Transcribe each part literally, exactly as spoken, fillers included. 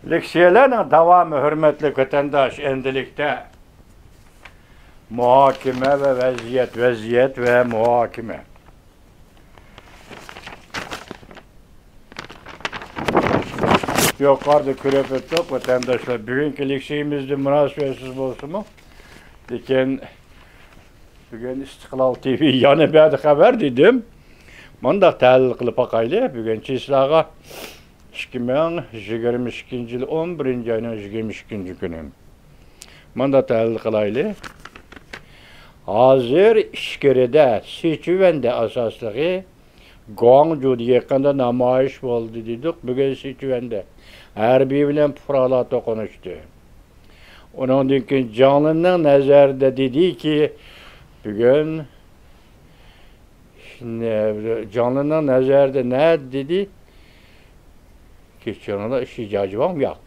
لېكسىيەلەرنىڭ داۋامى، ھۆرمەتلىك ۋەتەنداش، ئەمدىلىكتە مۇھاكىمە ۋە ۋەزىيەت، ۋەزىيەت ۋە مۇھاكىمە. يۇقىرىدا كۆرۈپ ئۆتتۇق، ۋەتەنداشلار. بۈگۈنكى لېكسىيىمىزدىن مۇناسىۋەتسىز بولسىمۇ، لېكىن بۈگۈن ئىستىقلال تىۋى يەنە بەزى خەۋەر دېدىم. مۇنداق تەھلىل قىلىپ باقايلى. بۈگۈن چىسلاغا ئىككى مىڭ يىگىرمە ئىككىنچى يىل ئون بىرىنچى ئاينىڭ يىگىرمە ئىككىنچى كۈنى. مۇنداق تەھلىل قىلايلى. ھازىر ئىچكىرىدە، سىچۈەندە ئاساسلىقى گۇاڭجۇدا يېقىندا نامايىش بولدى دېدۇق. بۈگۈن سىچۈەندە ھەربىي بىلەن پۇقرالار توقۇنۇشتى. ئۇنىڭدىن كېيىن جاڭلىنىڭ نەزەرىدە دېدىكى، بۈگۈن جاڭلىنىڭ نەزەرىدە نە دېدى؟ كېچىرىڭلار، شىجاجىۋاڭ ياق.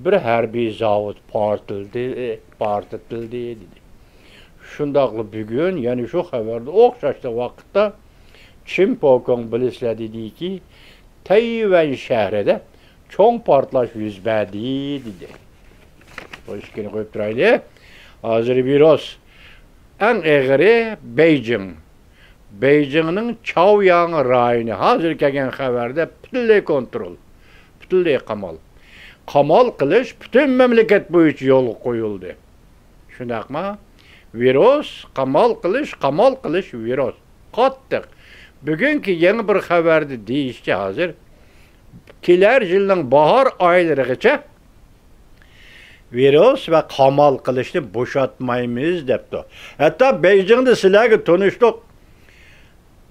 بىر ھەربىي زاۋۇت پارتلىدى، پارتلىتىلدى دېدى. شۇنداقلا بۈگۈن يەنە شۇ خەۋەردە ئوخشاشلا ۋاقىتتا چىن پوكۇڭ بىلىسىلەر دېدىكى، تەيۋەن شەھىرىدە چوڭ پارتلاش يۈز بەردى دېدى. بۇ ئىككىنى قويۇپ تۇرايلى. ھازىر ۋىرۇس ئەڭ ئېغىرى بېيجىڭ. بېيجىڭنىڭ چاۋياڭ رايونى ھازىر كەلگەن خەۋەردە پۈتۈنلەي كونترول، پۈتۈنلەي قامال. قامال قىلىش پۈتۈن مەملىكەت بويىچە يولغا قويۇلدى. شۇنداقمۇ؟ ۋىرۇس، قامال قىلىش، قامال قىلىش، ۋىرۇس. قاتتىق. بۈگۈنكى يېڭى بىر خەۋەردە دېيىشىچە، ھازىر كېلەر يىلنىڭ باھار ئايلىرىغىچە ۋىرۇس ۋە قامال قىلىشنى بوشاتمايمىز دەپتۇ. ھەتتا بېيجىڭدا سىلەرگە تونۇشلۇق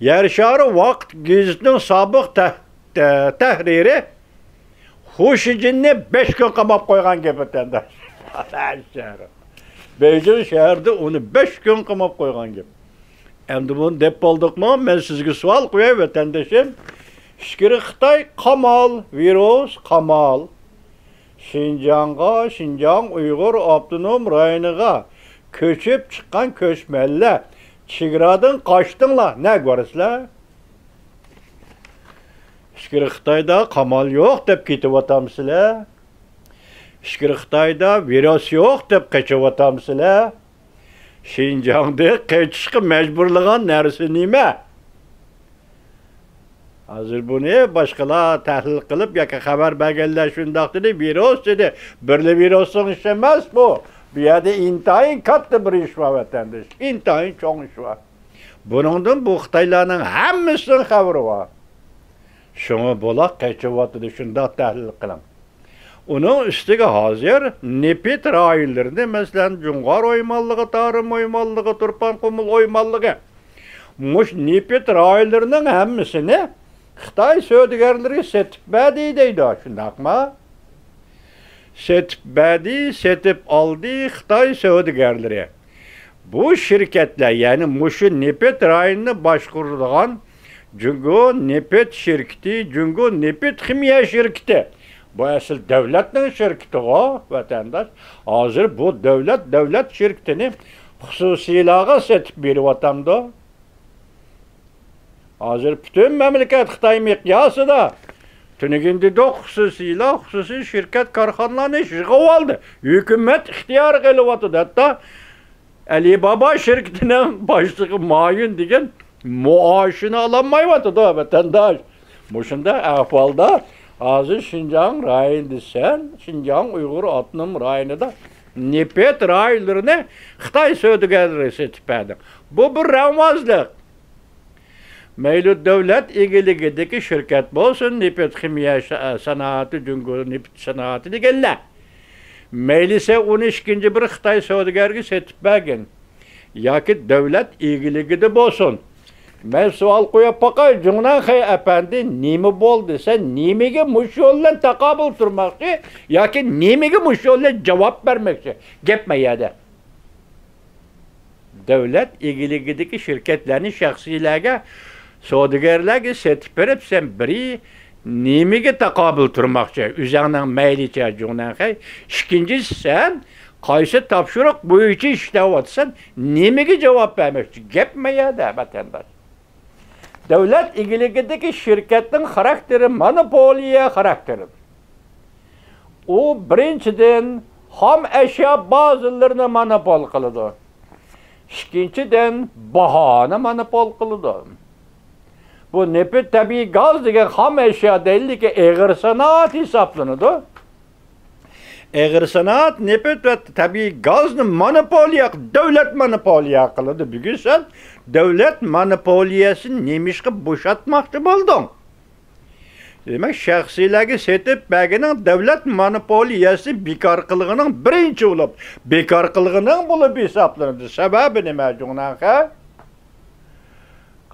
يەر شارى ۋاقىت گېزىتىنىڭ سابىق تەھ-، تە-، تەھرىرى خۇشىجىننى بەش كۈن قاماپ قويغان گەپ، ۋەتەنداش. بېيجىڭ شەھىرىدە ئۇنى بەش كۈن قاماپ قويغان گەپ. ئەمدى بۇنى دەپ بولدۇقمۇ؟ مەن سىزگە سوئال قوياي، ۋەتەندىشىم. ئىچكىرى خىتاي قامال، ۋىرۇس قامال. شىنجاڭغا، شىنجاڭ ئۇيغۇر ئاپتونوم رايونىغا كۆچۈپ چىققان كۆچمەنلەر، چېگرادىن قاچتىڭلار، نەگە بارىسىلەر؟ ئىچكىرى خىتايدا قامال يوق دەپ كېتىۋاتامسىلەر؟ ئىچكىرى خىتايدا ۋىرۇس يوق دەپ قېچىۋاتامسىلەر؟ شىنجاڭدىن قېچىشقا مەجبۇرلىغان نەرسە نېمە؟ ھازىر بۇنى باشقىلار تەھلىل قىلىپ ياكى خەۋەر بەرگەنلەر شۇنداق دېدى، ۋىرۇس دېدى. بىرلا ۋىرۇسنىڭ ئىشى ئەمەس بۇ. بۇ يەردە ئىنتايىن كاتتا بىر ئىش بار، ۋەتەنداش. ئىنتايىن چوڭ ئىش بار. بۇنىڭدىن بۇ خىتايلارنىڭ ھەممىسىنىڭ خەۋىرى بار. شۇڭا بۇلار قېچىۋاتىدۇ، شۇنداق تەھلىل قىلىڭ. ئۇنىڭ ئۈستىگە ھازىر نېفىت رايونلىرىنى، مەسىلەن، جۇڭغار ئويمانلىقى، تارىم ئويمانلىقى، تۇرپان قۇمۇل ئويمانلىقى، مۇشۇ نېفىت رايونلىرىنىڭ ھەممىسىنى خىتاي سودىگەرلىرى سېتىپ بەردى دەيدۇ، شۇنداقمۇ؟ سېتىپ بەردى، سېتىپ ئالدى خىتاي سودىگەرلىرى. بۇ شىركەتلەر، يەنى مۇشۇ نېفىت رايونىنى باشقۇرىدىغان جۇڭگو نېفىت شىركىتى، جۇڭگو نېفىت خىمىيە شىركىتى، بۇ ئەسلى دۆلەتنىڭ شىركىتىغۇ، ۋەتەنداش. ھازىر بۇ دۆلەت، دۆلەت شىركىتىنى خۇسۇسىيلارغا سېتىپ بېرىۋاتامدۇ؟ ھازىر پۈتۈن مەملىكەت خىتاي مىقياسىدا. تۈنۈگۈن دېدۇق، خۇسۇسىيلار، خۇسۇسىي شىركەت، كارخانىلارنى يىغىۋالدى. ھۆكۈمەت ئىختىيارىغا ئېلىۋاتىدۇ. ھەتتا ئەلىبابا شىركىتىنىڭ باشلىقى ما يۈن دېگەن مائاشىنى ئالالمايۋاتىدۇ، ۋەتەنداش. مۇشۇنداق ئەھۋالدا ھازىر شىنجاڭ رايونىدا سەن، شىنجاڭ ئۇيغۇر ئاپتونوم رايونىدا نېفىت رايونلىرىنى خىتاي سودىگەرلىرى سېتىپ بەردى. بۇ بىر رەڭۋازلىق. مەيلى دۆلەت ئىگىلىكىدىكى شىركەت بولسۇن، نېفىت خىمىيە شا-، سانائىتى، جۇڭگو نېفىت سانائىتى دېگەنلەر. مەيلى سەن ئۇنى ئىككىنچى بىر خىتاي سودىگەرگە سېتىپ بەرگىن. ياكى دۆلەت ئىگىلىكىدە بولسۇن. مەن سوئال قويۇپ باقاي، جۇڭنەنخەي ئەپەندى، نېمە بولدى؟ سەن نېمىگە مۇشۇ يول بىلەن تاقابىل تۇرماقچى؟ ياكى نېمىگە مۇشۇ يول بىلەن جاۋاب بەرمەكچى؟ گەپ ما يەردە. دۆلەت ئىگىلىكىدىكى شىركەتلەرنى شەخسىيلەرگە، سودىگەرلەرگە سېتىپ بېرىپ، سەن بىرى نېمىگە تاقابىل تۇرماقچى؟ ئۆزۈڭنىڭ مەيلىچە جۇڭنەنخەي. ئىككىنچىسى، سەن قايسى تاپشۇرۇق بويىچە ئىشلەۋاتىسەن؟ نېمىگە جاۋاب بەرمەكچى؟ گەپ ما يەردە، ۋەتەنداش. دۆلەت ئىگىلىكىدىكى شىركەتنىڭ خاراكتېرى مونوپولىيە خاراكتېرى. ئۇ بىرىنچىدىن، خام ئەشيا بازىلىرىنى مونوپول قىلىدۇ. ئىككىنچىدىن، باھانى مونوپول قىلىدۇ. بۇ نېفىت، تەبىئىي گاز دېگەن خام ئەشيا دەيلىكى ئېغىر سانائەت ھېسابلىنىدۇ. ئېغىر سانائەت نېفىت ۋە تەبىئىي گازنى مونوپولىيە، دۆلەت مونوپولىيە قىلىدۇ. بۈگۈن سەن دۆلەت مونوپولىيەسىنى نېمىشقا بوشاتماقچى بولدۇڭ؟ دېمەك، شەخسىيلەرگە سېتىپ بەرگىنىڭ دۆلەت مونوپولىيەسىنى بىكار قىلغىنىڭ بىرىنچى بولۇپ، بىكار قىلغىنىڭ بولۇپ ھېسابلىنىدۇ. سەۋەبى نېمە، جۇڭنەنخەي؟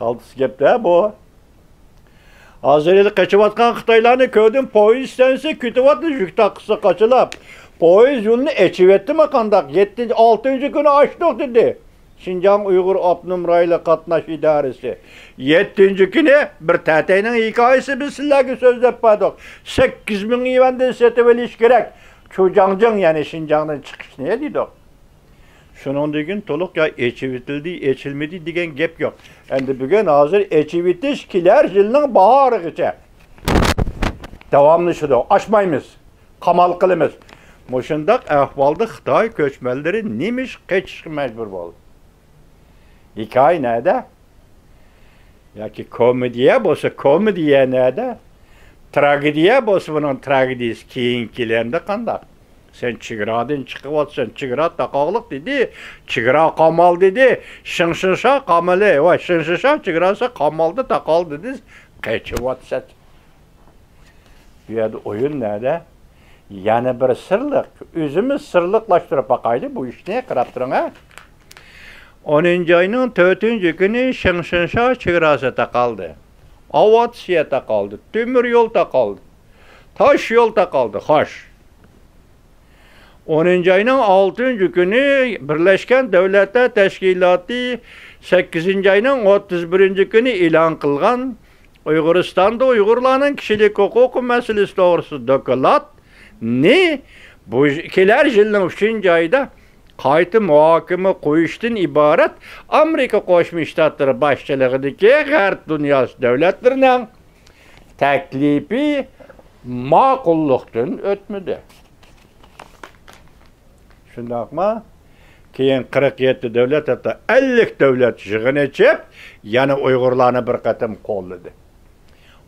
قالتىس گەپتە بۇ. ھازىر ھېلى قېچىۋاتقان خىتايلارنى كۆردۈم، پويىز ئىستانسىسى كۈتۈۋاتىدۇ، يۈك تاققۇسى قاچىلاپ. پويىز يولنى ئېچىۋەتتىمۇ قانداق؟ يەتتىنچى، ئالتىنچى كۈنى ئاچتۇق دېدى شىنجاڭ ئۇيغۇر ئاپتونوم رايونلۇق قاتناش ئىدارىسى. يەتتىنچى كۈنى بىر تەتەينىڭ ھېكايىسى بىز سىلەرگە سۆزلەپ بەردۇق. سەككىز مىڭ يۈەندىن سېتىۋېلىش كېرەك. چۇجاڭجىڭ، يەنى شىنجاڭدىن چىقىشنى دېدۇق. شۇنىڭدىن كېيىن تولۇق يا ئېچىۋېتىلدى، ئېچىلمىدى دېگەن گەپ يوق. ئەمدى بۈگۈن ھازىر ئېچىۋېتىش، كېلەر يىلنىڭ باھارىغىچە داۋاملىشىدۇ. ئاچمايمىز، قامال قىلىمىز. مۇشۇنداق ئەھۋالدا خىتاي كۆچمەنلىرى نېمىش قېچىشقا مەجبۇر بولدى؟ ھېكايە نەدە؟ ياكى كومېدىيە بولسا، كومېدىيە نەدە؟ تراگېدىيە بولسا، بۇنىڭ تراگېدىيىسى كېيىنكىلەردە قانداق؟ سەن چېگرادىن چىقىۋاتىسەن، چېگرا تاقاغلىق دېدى، چېگرا قامال دېدى، شىڭشىشا قامىلى، ۋاي، شىڭشىشا چېگراسى قامالدا تاقال دېدى، قېچىۋاتىسەن. بۇ يەردە ئويۇن نەدە؟ يەنە بىر سىرلىق، ئۆزىمىز سىرلىقلاشتۇرۇپ باقايلى بۇ ئىشنى، قاراپ تۇرۇڭ ھە. ئونىنچى ئاينىڭ تۆتىنچى كۈنى شىڭشىنشا چېگراسى تاقالدى. ئاۋىئاتسىيە تاقالدى، تۆمۈر يول تاقالدى، تاش يول تاقالدى، خوش. ئونىنچى ئاينىڭ ئالتىنچى كۈنى بىرلەشكەن دۆلەتلەر تەشكىلاتى سەككىزىنچى ئاينىڭ ئوتتۇز بىرىنچى كۈنى ئېلان قىلغان ئۇيغۇرىستاندا ئۇيغۇرلارنىڭ كىشىلىك ھوقۇقى مەسىلىسى توغرىسىدا دوكلاتنى بۇ كېلەر يىلنىڭ ئۈچىنچى ئايدا قايتا مۇھاكىمە قويۇشتىن ئىبارەت ئامېرىكا قوشما شتاتلىرى باشچىلىقىدىكى غەرب دۇنياسى دۆلەتلىرىنىڭ تەكلىپى ماقۇللۇقتىن ئۆتمىدى. شۇنداقمۇ؟ كېيىن قىرىق يەتتە دۆلەت، ھەتتا ئەللىك دۆلەت يىغىن ئېچىپ، يەنە ئۇيغۇرلارنى بىر قېتىم قوللىدى.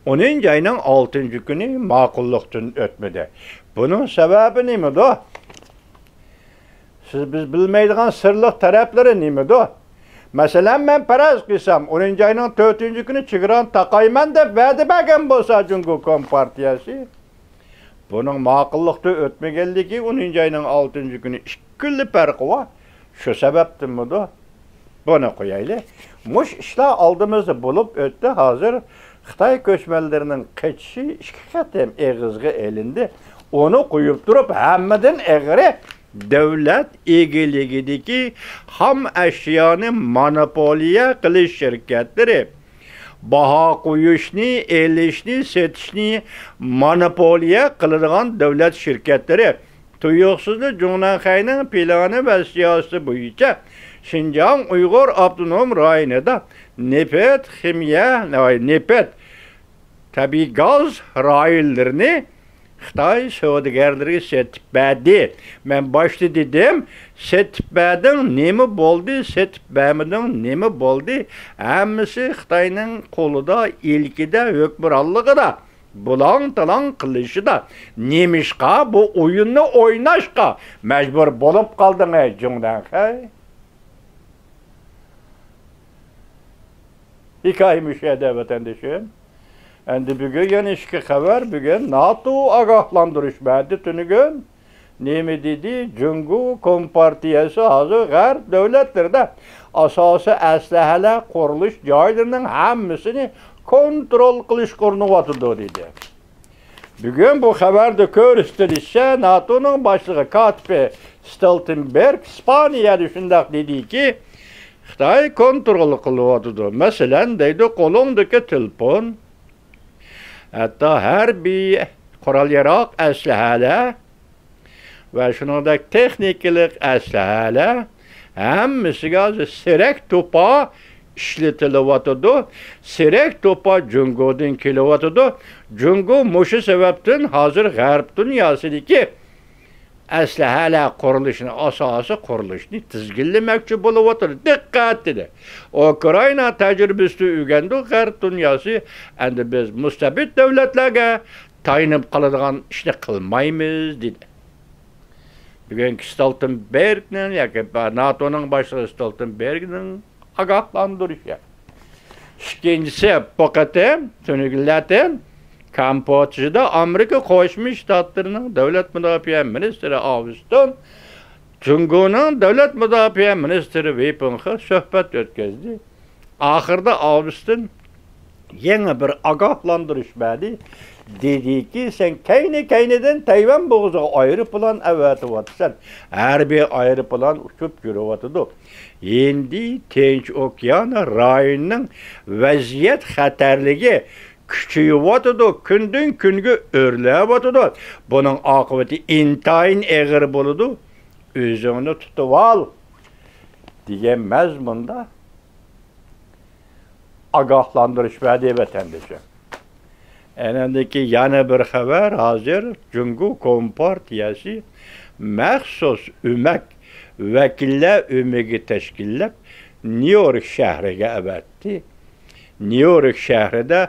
ئونىنچى ئاينىڭ ئالتىنچى كۈنى ماقۇللۇقتىن ئۆتمىدى. بۇنىڭ سەۋەبى نېمىدۇ؟ سىز، بىز بىلمەيدىغان سىرلىق تەرەپلىرى نېمىدۇ؟ مەسىلەن، مەن پەرەز قىلسام، ئونىنچى ئاينىڭ تۆتىنچى كۈنى چېگرانى تاقايمەن دەپ ۋەدە بەرگەن بولسا جۇڭگو كومپارتىيەسى، بۇنىڭ ماقۇللۇقتا ئۆتمىگەنلىكى ئونىنچى ئاينىڭ ئالتىنچى كۈنى ئىككى كۈنلا پەرقى بار. شۇ سەۋەبتىنمىدۇ؟ بۇنى قويايلى. مۇش ئىشلار ئالدىمىزدا بولۇپ ئۆتتى. ھازىر خىتاي كۆچمەنلىرىنىڭ قېچىشى ئىككى قېتىم ئېغىزغا ئېلىندى. ئۇنى قويۇپ تۇرۇپ، ھەممىدىن ئېغىرى دۆلەت ئىگىلىكىدىكى خام ئەشيانى مونوپولىيە قىلىش شىركەتلىرى، باھا قويۇشنى، ئېلىشنى، سېتىشنى مونوپولىيە قىلىدىغان دۆلەت شىركەتلىرى تۇيۇقسىزلا جۇڭنەنخەينىڭ پىلانى ۋە سىياسىتى بويىچە شىنجاڭ ئۇيغۇر ئاپتونوم رايونىدا نېفىت، خىمىيە، نېفىت، تەبىئىي گاز رايونلىرىنى خىتاي سودىگەرلىرىگە سېتىپ بەردى. مەن باشتا دېدىم، سېتىپ بەردىڭ، نېمە بولدى؟ سېتىپ بەرمىدىڭ، نېمە بولدى؟ ھەممىسى خىتاينىڭ قولىدا، ئىلكىدە، ھۆكۈمرانلىقىدا، بۇلاڭ-تالاڭ قىلىشىدا. نېمىشقا بۇ ئويۇننى ئويناشقا مەجبۇر بولۇپ قالدىڭ، ئەي جۇڭدەنخەي؟ ھېكايە مۇشۇ يەردە، ۋەتەندىشىم. ئەمدى بۈگۈن يەنە ئىككى خەۋەر. بۈگۈن ناتو ئاگاھلاندۇرۇش بەردى تۈنۈگۈن. نېمە دېدى؟ جۇڭگو كومپارتىيەسى ھازىر غەرب دۆلەتلىرىدە ئاساسىي ئەسلىھەلەر قۇرۇلۇش جايلىرىنىڭ ھەممىسىنى كونترول قىلىشقا ئۇرۇنۇۋاتىدۇ، دېدى. بۈگۈن بۇ خەۋەردە كۆرسىتىلىشىچە، ناتونىڭ باشلىقى كاتىپى ستولتېنبېرگ ئىسپانىيەدە شۇنداق دېدىكى، خىتاي كونترول قىلىۋاتىدۇ. مەسىلەن، دەيدۇ، قولۇڭدىكى تېلېفون، ھەتتا ھەربىي قورال-ياراغ ئەسلىھەلەر ۋە شۇنىڭدەك تېخنىكىلىق ئەسلىھەلەر ھەممىسىگە ھازىر سېرەك توپا ئىشلىتىلىۋاتىدۇ. سېرىق توپا جۇڭگودىن كېلىۋاتىدۇ. جۇڭگو مۇشۇ سەۋەبتىن ھازىر غەرب دۇنياسىدىكى ئەسلىھەلەر قۇرۇلۇشىنى، ئاساسىي قۇرۇلۇشنى تىزگىنلىمەكچى بولۇۋاتىدۇ. دىققەت دېدى. ئۇكرائىنا تەجرىبىسىدىن ئۆگەندۇق غەرب دۇنياسى. ئەمدى بىز مۇستەبىت دۆلەتلەرگە تايىنىپ قالىدىغان ئىشنى قىلمايمىز، دېدى. بۈگۈنكى ستولتېنبېرگنىڭ ياكى ناتونىڭ باشلىقى ستولتېنبېرگنىڭ ئاگاھلاندۇرۇشى. ئىككىنچىسى، بۇ قېتىم تۈنۈگۈنلەتىن كامبودژىدا ئامېرىكا قوشما شتاتلىرىنىڭ دۆلەت مۇداپىئە مىنىستىرى ئاۋستون جۇڭگونىڭ دۆلەت مۇداپىئە مىنىستىرى ۋېي پېڭخې سۆھبەت ئۆتكۈزدى. ئاخىرىدا ئاۋستون يېڭى بىر ئاگاھلاندۇرۇش بەردى. دېدىكى، سەن كەينى-كەينىدىن تەيۋەن بوغۇزىغا ئايروپىلان ئەۋەتىۋاتىسەن. ھەربىي ئايروپىلان ئۇچۇپ يۈرۈۋاتىدۇ. ھىندى تىنچ ئوكيانى رايونىنىڭ ۋەزىيەت خەتەرلىكى كۈچىيىۋاتىدۇ، كۈندىن-كۈنگە ئۆرلەۋاتىدۇ. بۇنىڭ ئاقىۋىتى ئىنتايىن ئېغىر بولىدۇ. ئۆزۈڭنى تۇتۇۋال، دېگەن مەزمۇندا ئاگاھلاندۇرۇش بەردى ۋەتەندىشى. ئەنەندىكى يەنە بىر خەۋەر، ھازىر جۇڭگو كومپارتىيەسى مەخسۇس ئۆمەك ۋەكىللەر ئۆمىكى تەشكىللەپ، نيۇ يورك شەھىرىگە ئەۋەتتى. نيۇ يورك شەھىرىدە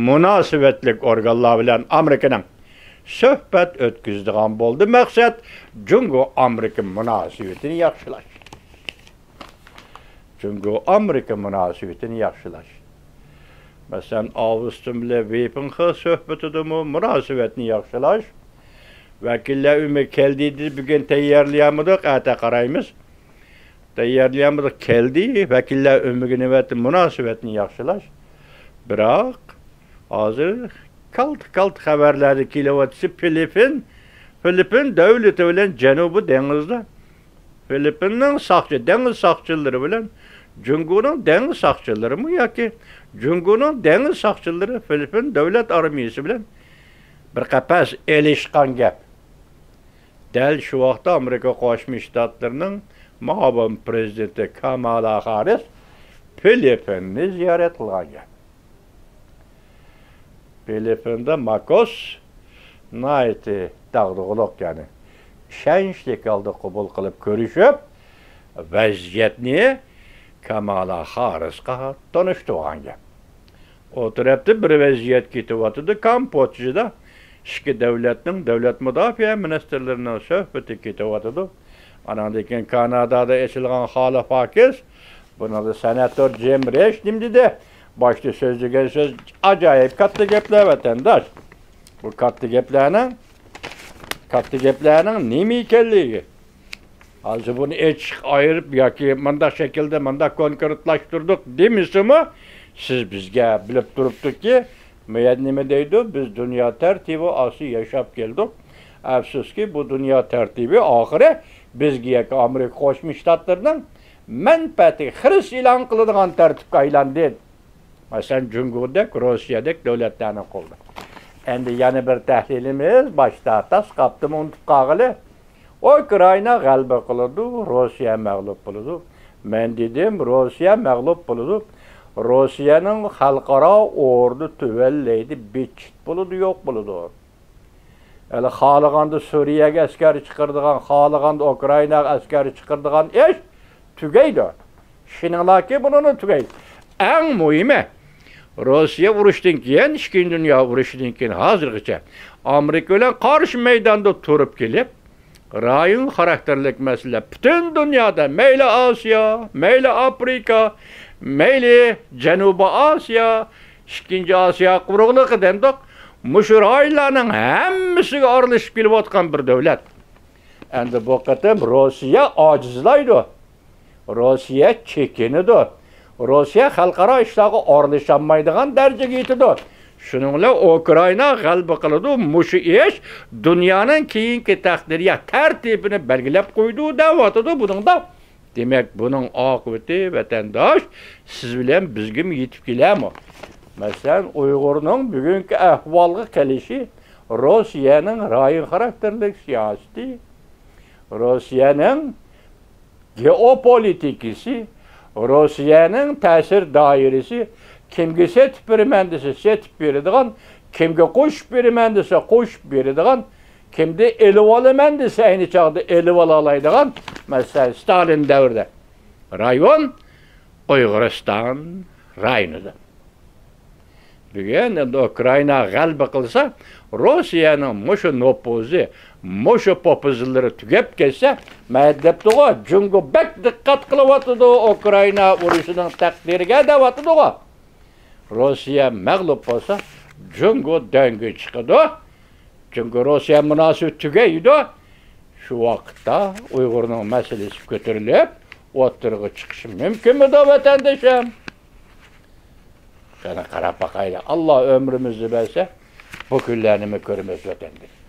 مۇناسىۋەتلىك ئورگانلار بىلەن ئامېرىكىنىڭ سۆھبەت ئۆتكۈزىدىغان بولدى. مەقسەت، جۇڭگو ئامېرىكا مۇناسىۋىتىنى ياخشىلاش. جۇڭگو ئامېرىكا مۇناسىۋىتىنى ياخشىلاش. مەسىلەن، ئاۋستون بىلەن ۋېي پېڭخې سۆھبىتىدىمۇ مۇناسىۋەتنى ياخشىلاش. ۋەكىللەر ئۆمىكى كەلدى دېدى، بۈگۈن تەييارلىيالمىدۇق، ئەتە قارايمىز. تەييارلىيالمىدۇق، كەلدى، ۋەكىللەر ئۆمىكى نۆۋەتتە مۇناسىۋەتنى ياخشىلاش. بىراق، ھازىر كالتە-كالتە خەۋەرلەردە كېلىۋاتىسى، فىلىپپىن، فىلىپپىن دۆلىتى بىلەن جەنۇبىي دېڭىزدا، فىلىپپىننىڭ ساقچى، دېڭىز ساقچىلىرى بىلەن جۇڭگونىڭ دېڭىز ساقچىلىرىمۇ ياكى جۇڭگونىڭ دېڭىز ساقچىلىرى فىلىپپىن دۆلەت ئارمىيىسى بىلەن بىر قەپەس ئېلىشقان گەپ. دەل شۇ ۋاقىتتا ئامېرىكا قوشما شتاتلىرىنىڭ مۇئاۋىن پرېزىدېنتى كامالا خاررىس فىلىپپىننى زىيارەت قىلغان گەپ. فىلىپپىندا ماكوس ناھايىتى داغدۇغىلىق، يەنى ئىشەنچلىك ھالدا قوبۇل قىلىپ كۆرۈشۈپ، ۋەزىيەتنى كامالا خاررىسقا تونۇشتۇرغان گەپ. ئۇ تەرەپتە بىر ۋەزىيەت كېتىۋاتىدۇ. كامبودژىدا ئىككى دۆلەتنىڭ دۆلەت مۇداپىئە مىنىستىرلىرىنىڭ سۆھبىتى كېتىۋاتىدۇ. ئاناندىن كېيىن كانادادا ئېچىلغان خالا پاكىز، بۇنىڭدا سېناتور جىم رىچ نېمە دېدى؟ باشتا سۆزلىگەن سۆز ئاجايىپ كاتتا گەپلەر، ۋەتەنداش. بۇ كاتتا گەپلەرنىڭ، كاتتا گەپلەرنىڭ نېمە ئىكەنلىكى. ھازىر بۇنى ئېچىق ئايرىپ ياكى مۇنداق شەكىلدە مۇنداق كونكرېتلاشتۇردۇق دېمىسىمۇ، سىز بىزگە بىلىپ تۇرۇپتۇكى، مۇ يەردە نېمە دەيدۇ؟ بىز دۇنيا تەرتىپى ئاستىدا ياشاپ كەلدۇق. ئەپسۇسكى، بۇ دۇنيا تەرتىپى ئاخىرى بىزگە ياكى ئامېرىكا قوشما شتاتلىرىنىڭ مەنپەئەتىگە خىرىس ئېلان قىلىدىغان تەرتىپكە ئايلاندى. مەسىلەن، جۇڭگودەك، روسىيەدەك دۆلەتلەرنىڭ قولىدا. ئەمدى يەنە بىر تەھلىلىمىز، باشتا تاس قاپتىمۇ ئۇنتۇپ قالغىلى. ئۇكرائىنا غەلىبە قىلىدۇ، روسىيە مەغلۇپ بولىدۇ. مەن دېدىم، روسىيە مەغلۇپ بولىدۇ. روسىيەنىڭ خەلقئارا ئورنى تۆۋەنلەيدۇ، بىتچىت بولىدۇ، يوق بولىدۇ. ھېلى خالىغاندا سۈرىيەگە ئەسكەر چىقىرىدىغان، خالىغاندا ئۇكرائىناغا ئەسكەر چىقىرىدىغان ئىش تۈگەيدۇ. ئىشىنىڭلاركى بۇنىڭدىن تۈگەيدۇ. ئەڭ مۇھىمى، روسىيە ئۇرۇشتىن كېيىن، ئىككىنچى دۇنيا ئۇرۇشىدىن كېيىن ھازىرغىچە ئامېرىكا بىلەن قارشى مەيداندا تۇرۇپ كېلىپ، رايون خاراكتېرلىك مەسىلە پۈتۈن دۇنيادا، مەيلى ئاسىيا، مەيلى ئافرىقا، مەيلى جەنۇبىي ئاسىيا، ئىككىنچى ئاسىيا قۇرۇقلۇقى دەمدۇق، مۇشۇ رايونلارنىڭ ھەممىسىگە ئارىلىشىپ كېلىۋاتقان بىر دۆلەت. ئەمدى بۇ قېتىم روسىيە ئاجىزلايدۇ. روسىيە چېكىنىدۇ. روسىيە خەلقئارا ئىشلارغا ئارىلىشالمايدىغان دەرىجىگە يېتىدۇ. شۇنىڭ بىلەن ئۇكرائىنا غەلىبە قىلىدۇ. مۇشۇ ئىش دۇنيانىڭ كېيىنكى تەقدىرىيە تەرتىپىنى بەلگىلەپ قويىدۇ دەۋاتىدۇ بۇنىڭدا. دېمەك، بۇنىڭ ئاقىۋىتى، ۋەتەنداش، سىز بىلەن بىزگىمۇ يېتىپ كېلەرمۇ؟ مەسىلەن، ئۇيغۇرنىڭ بۈگۈنكى ئەھۋالغا كېلىشى، روسىيەنىڭ رايون خاراكتېرلىك سىياسىتى، روسىيەنىڭ گېئوپولىتىكىسى، روسىيەنىڭ تەسىر دائىرىسى كىمگە سېتىپ بېرىمەن دېسە سېتىپ بېرىدىغان، كىمگە قوشۇپ بېرىمەن دېسە قوشۇپ بېرىدىغان، كىمدىن ئېلىۋالىمەن دېسە ئەينى چاغدا ئېلىۋالالايدىغان، مەسىلەن، ستالىن دەۋرىدە رايون ئۇيغۇرىستان رايونىدا. بۈگۈن ئەمدى ئۇكرائىنا غەلىبە قىلسا، روسىيەنىڭ مۇشۇ نوپۇزى، مۇشۇ پوپۇزلىرى تۈگەپ كەتسە، مەن دەپتىغۇ، جۇڭگو بەك دىققەت قىلىۋاتىدۇ، ئۇكرائىنا ئۇرۇشىنىڭ تەقدىرىگە دەۋاتىدىغۇ. روسىيە مەغلۇپ بولسا، جۇڭگو دۆڭگە چىقىدۇ. جۇڭگو روسىيە مۇناسىۋىتى تۈگەيدۇ. شۇ ۋاقىتتا ئۇيغۇرنىڭ مەسىلىسى كۆتۈرۈلۈپ، ئوتتۇرىغا چىقىشى مۇمكىنمىدۇ، ۋەتەندىشىم؟ قېنى قاراپ باقايلى. ئاللا ئۆمرىمىزنى بەرسە، بۇ كۈنلەرنىمۇ كۆرىمىز، ۋەتەندىن.